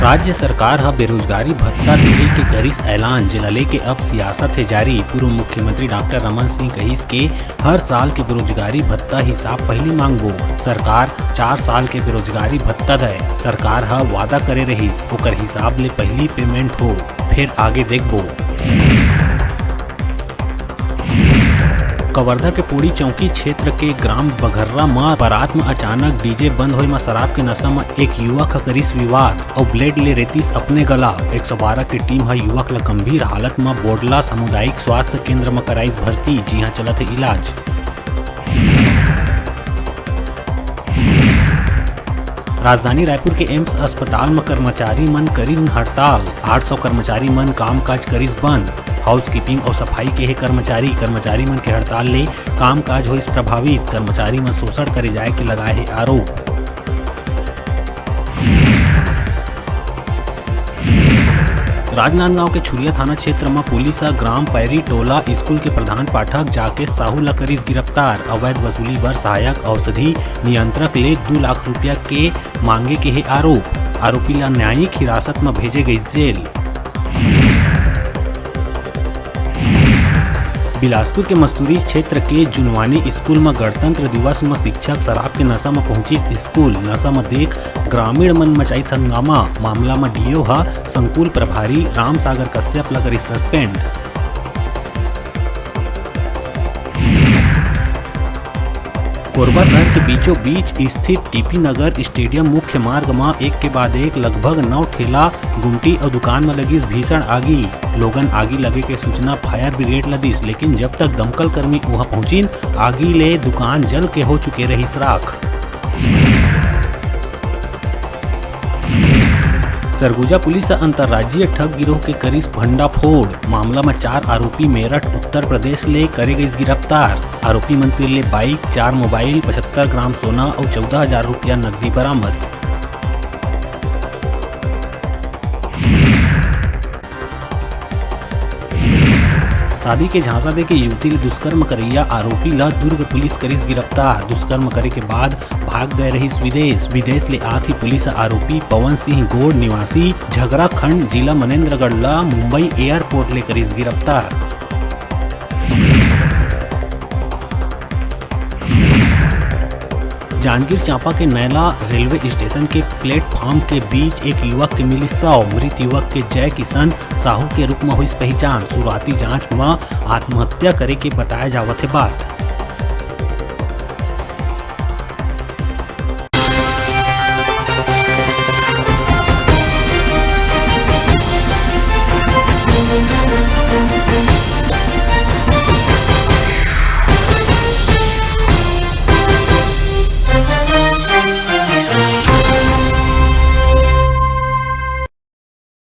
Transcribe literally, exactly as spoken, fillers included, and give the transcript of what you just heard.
राज्य सरकार ह बेरोजगारी भत्ता देहे के करिस ऐलान, जेला लेके अब सियासत हे जारी। पूर्व मुख्यमंत्री डॉक्टर रमन सिंह कहिस के हर साल के बेरोजगारी भत्ता हिसाब पहिली मांगबो। सरकार चार साल के बेरोजगारी भत्ता दय। सरकार ह वादा करे रहिस, ओकर हिसाब ले पहिली पेमेंट हो, फेर आगे देखबो। कवर्धा के पोड़ी चौकी क्षेत्र के ग्राम बघर्रा म बारात म अचानक डीजे बंद होए म शराब के नशा म एक युवक ह करिस विवाद अउ ब्लेड ले रेतिस अपने गला। एक सौ बारह के टीम ह युवक ल गंभीर हालत म बोडला सामुदायिक स्वास्थ्य केंद्र म कराइस भर्ती, जिहां चलत हे इलाज। राजधानी रायपुर के एम्स अस्पताल म कर्मचारी मन करिन हड़ताल। आठ सौ कर्मचारी मन कामकाज करिस बंद। हाउसकीपिंग अउ सफाई के हे कर्मचारी। कर्मचारी मन के हड़ताल ले कामकाज होइस प्रभावित। कर्मचारी मन शोषण करे जाए के लगाए हे आरोप। राजनांदगांव के छुरिया थाना क्षेत्र म पुलिस ह ग्राम पैरी टोला स्कूल के प्रधान पाठक जाकेश साहू ल करिस गिरफ्तार। अवैध वसूली बर सहायक औषधि नियंत्रक ले दू लाख रुपया के मांगे के हे आरोप। आरोपी ल न्यायिक हिरासत म भेजे गइस जेल। बिलासपुर के मस्तूरी क्षेत्र के जुनवानी स्कूल म गणतंत्र दिवस म शिक्षक शराब के नशा म पहुंचिस स्कूल। नशा म देख ग्रामीण मन मचाइस हंगामा। मामला म डीओ ह संकुल प्रभारी रामसागर कश्यप ल करिस सस्पेंड। कोरबा शहर के बीचों बीच स्थित टीपी नगर स्टेडियम मुख्य मार्ग म एक के बाद एक लगभग नौ ठेला, गुमटी अउ दुकान म लगिस भीषण आगी। लोगन आगी लगे के सूचना फायर ब्रिगेड ल दिस, लेकिन जब तक दमकल कर्मी उहां पहुंचिन, आगी ले दुकान जल के हो चुके रहिस राख। सरगुजा पुलिस ह अंतर्राज्यीय ठग गिरोह के करिस भंडाफोड़। मामला म चार आरोपी मेरठ, उत्तर प्रदेश ले करे गइस गिरफ्तार। आरोपी मन तीर ले बाइक, चार मोबाइल, पचहत्तर ग्राम सोना अउ चौदह हजार रुपया नकदी बरामद। शादी के झांसा देके युवती ले दुष्कर्म करइया आरोपी ल दुर्ग पुलिस करिस गिरफ्तार। दुष्कर्म करे के बाद भाग गए रहिस विदेश। विदेश ले आत ही पुलिस ह आरोपी पवन सिंह गोड़ निवासी झगराखंड, जिला मनेंद्रगढ़ ल मुंबई एयरपोर्ट ले करिस गिरफ्तार। जांजगीर चांपा के नैला रेलवे स्टेशन के प्लेटफॉर्म के बीच एक युवक के मिलिस शव। मृत युवक के जय किशन साहू के रूप म होइस पहचान। शुरुआती जांच म आत्महत्या करे के बताए जावत हे बात।